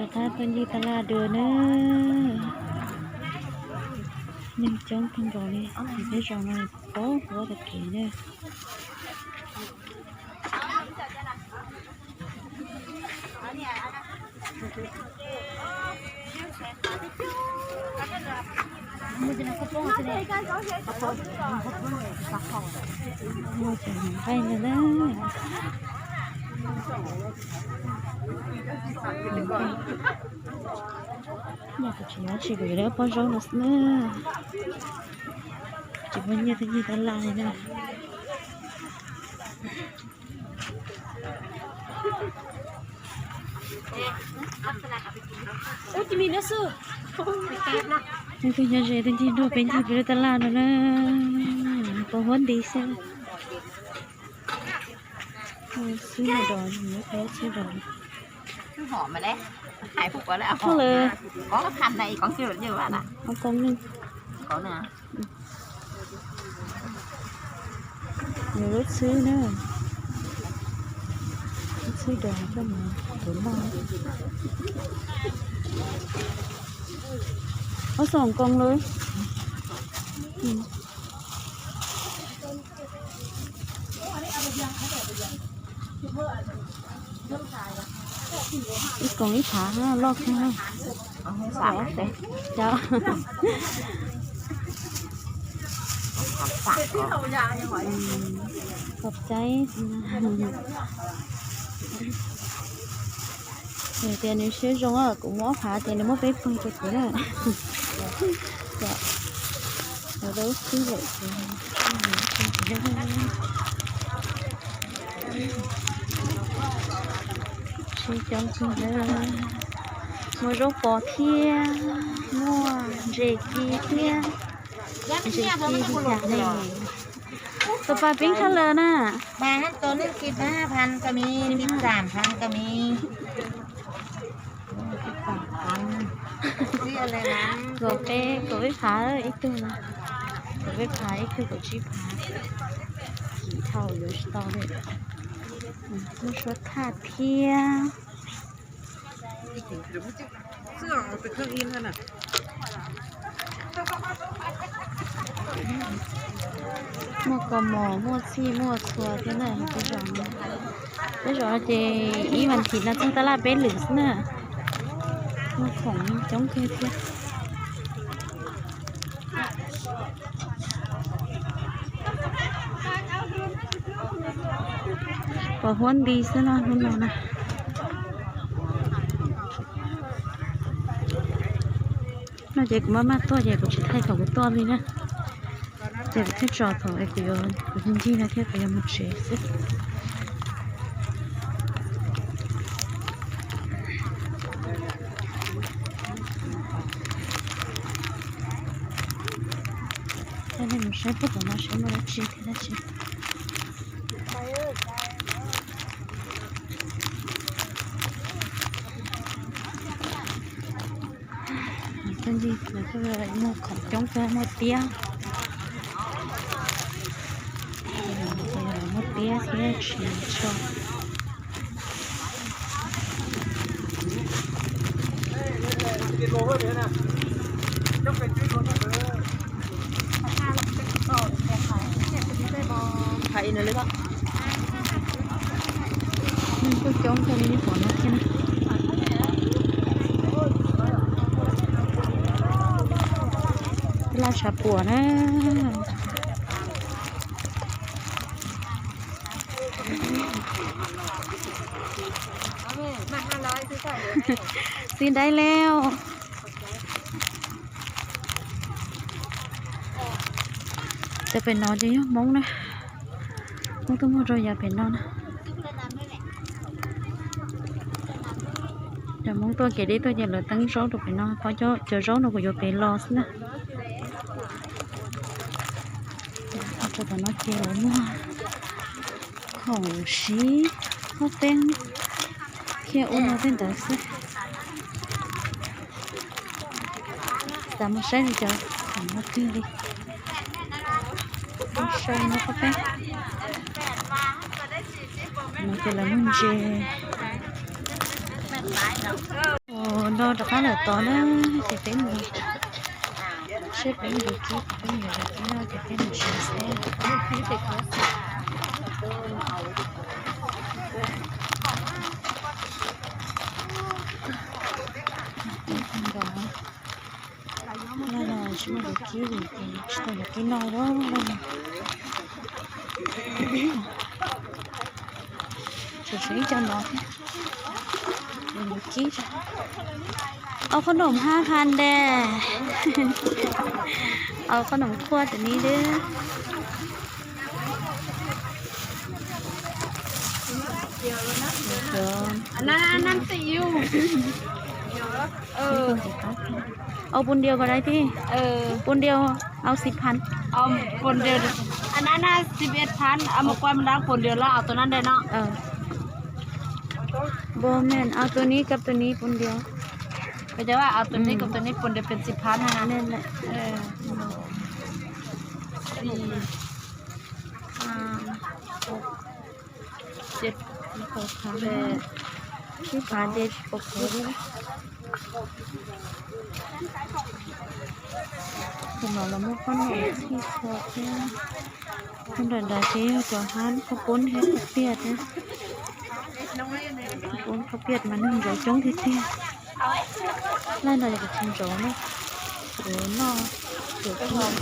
Thab tuaj ncig taj laj dua na. Neeg coob kawg nkaus li, peb zaum no poob huv tag kev na. Muaj cov nqaij no na. Nyiaj tsis nyob tsis lwm lawm pob zaub no xwb na. Tsis muaj nyiaj twb nyiag taj laj li na. Leej twg nyob ze twb ncig nrog peb ncig peb lub taj laj no na. Pos huab nti xwb. Xwb no dos, xwb dos. Hais lawm, o koob ne. Nws lub xwb na, lub xwb dos coj mus tuav noj. Ob xoo koos lawm. Ib koos ib phav loj kawg. Cov, koj caib. Nws tias nws siab zoo, kuv muab ob phav ces nws muab peb pawg rau kuv na. Lawv lub xwb lawm ces siab coob kawg na. Muaj zaub pos thiab, muaj ntses ci thiab. Ntses ci li cas ne? Tus pas peeb tshaj lawm na. Mas tus neeg xib pab phav ko mis, xib pab phav ko mis. Kaum peb, kaum peb phav ib tug no. Kaum peb phav ib tug, kaum tsib phav. Kim dhau yuav tsis tau li. Muaj suab thaj thiab. Muaj kos mos, muaj txhij, muaj txhua thiab na. Peb zaum no, peb zaum no ces ib vas thiv no txog taj laj peb lwm xwb na. Muaj khoom coob kawg thiab. Pos huab nti xwb no hnub no na. No ces kuv maj maj tuaj ces kuv tsis thaij thaum kuv tuaj li na. Ces kuv thiaj tso thaum es kuv yuav, kuv ncig no thiab kuv yuav mus tsev xwb. Coj nej mus saib puag tom no seb muaj dab tsi thiab dab tsi. Muaj khoom coob kawg, muaj tiab. Muaj tiab thiab tsis tso. Neeg kuj coob kawg li pom no thiab na. Laj tshav puam na. Xib daib leo. Cov pem no ces yog Hmoob na. Hmoob tuaj muag rau yav pem no na. Cov Hmoob tuaj kev deb tuaj ces lawv teeb zaub rau pem no, cov zaub no kuj yuav pem los xwb na. Rau tom no ces lawv muag khoom siv, khob peeb thiab ua no tej ntawd xwb. Xav mus saib li cov khoom no twg li. Saib no khob peeb. No ces lawv muag ntses. Rov qab lawm tod na, ces peb mus, seb peb mus kib, peb mus kib no ces peb mus seb. Laj no tsis muaj tus kib li ces tsis tau mus kib noj lawm. Tseem tshuav ib co no thiab, mus kib. Au qhob noom hab ha nte, au qhob noom qhuaj tus ni dub. Au pus ntiaus ko dai tij, pus ntiaus au xib phan. Pus ntiaus, anab nab xib phan, au mus kuaj mus dab pus ntiaus los au tus nab nte no. Npo mej au tus ni kab tus ni pus ntiaus. Ko cov au tus ni kab tus ni pus ntiaus pes xib phan na. Sib phav ces tsis pom qhov li. Tus no los muaj qhob noom txhij txhua thiab. Qhov nram nrad ces yog cov hab qhob poob thiab qhob piaj thiab. Qhob poob qhob piaj mas neeg ntxov coob tiag tiag. Laj no yog kuv tsis ntxov na, kuv noj, kuv noj.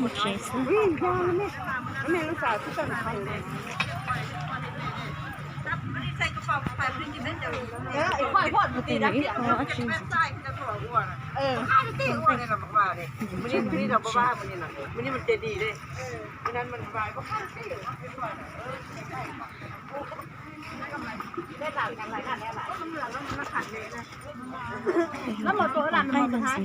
Mus tsev xwb. Ib qho dab tsi.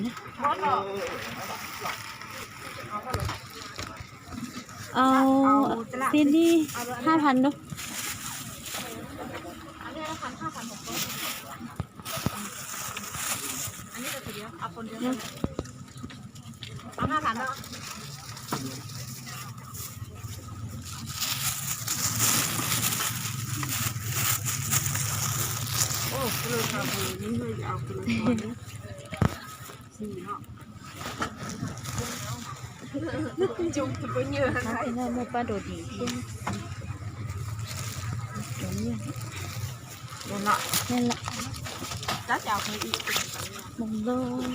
Au, xib nij hab phav nus. Muaj pab rau tim thiab. Mus lauj,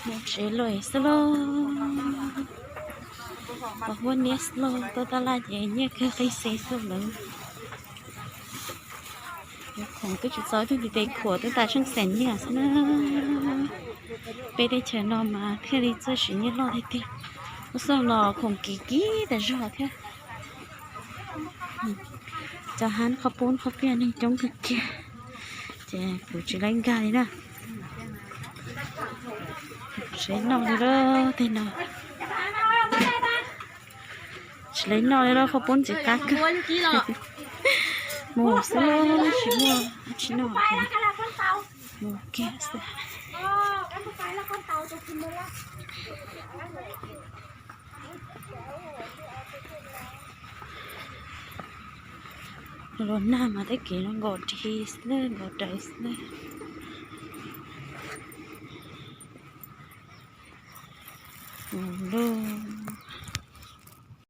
mus tsev lawm xwb lauj. Pom huab niab xwb lauj, tuaj taj laj ces nyiaj kawg qi xes xwb lawm. Khoom twb tsis txog, twb tiv tes khuam twb tas tsheej xees nyiaj xwb na. Peb teb chaws no mas thiaj li txawj siv nyiaj loj tiag tiag. Lub xyoo los khoom kim kim tas zog thiab. Cov hab qhob poob qhob piaj neeg coob kawg kiag, ces kuv tsis laib nkag li na. Tsis laib noj li lawm tej no. Tsis laib noj li lawm, qhob poob ntxim qab kawg. Mus xwb, tsis muaj dab tsi noj, mus kiag xwb. Los nag mas tej kev no nkaus dhi xwb, nkaus dawv xwb. Mus lauj.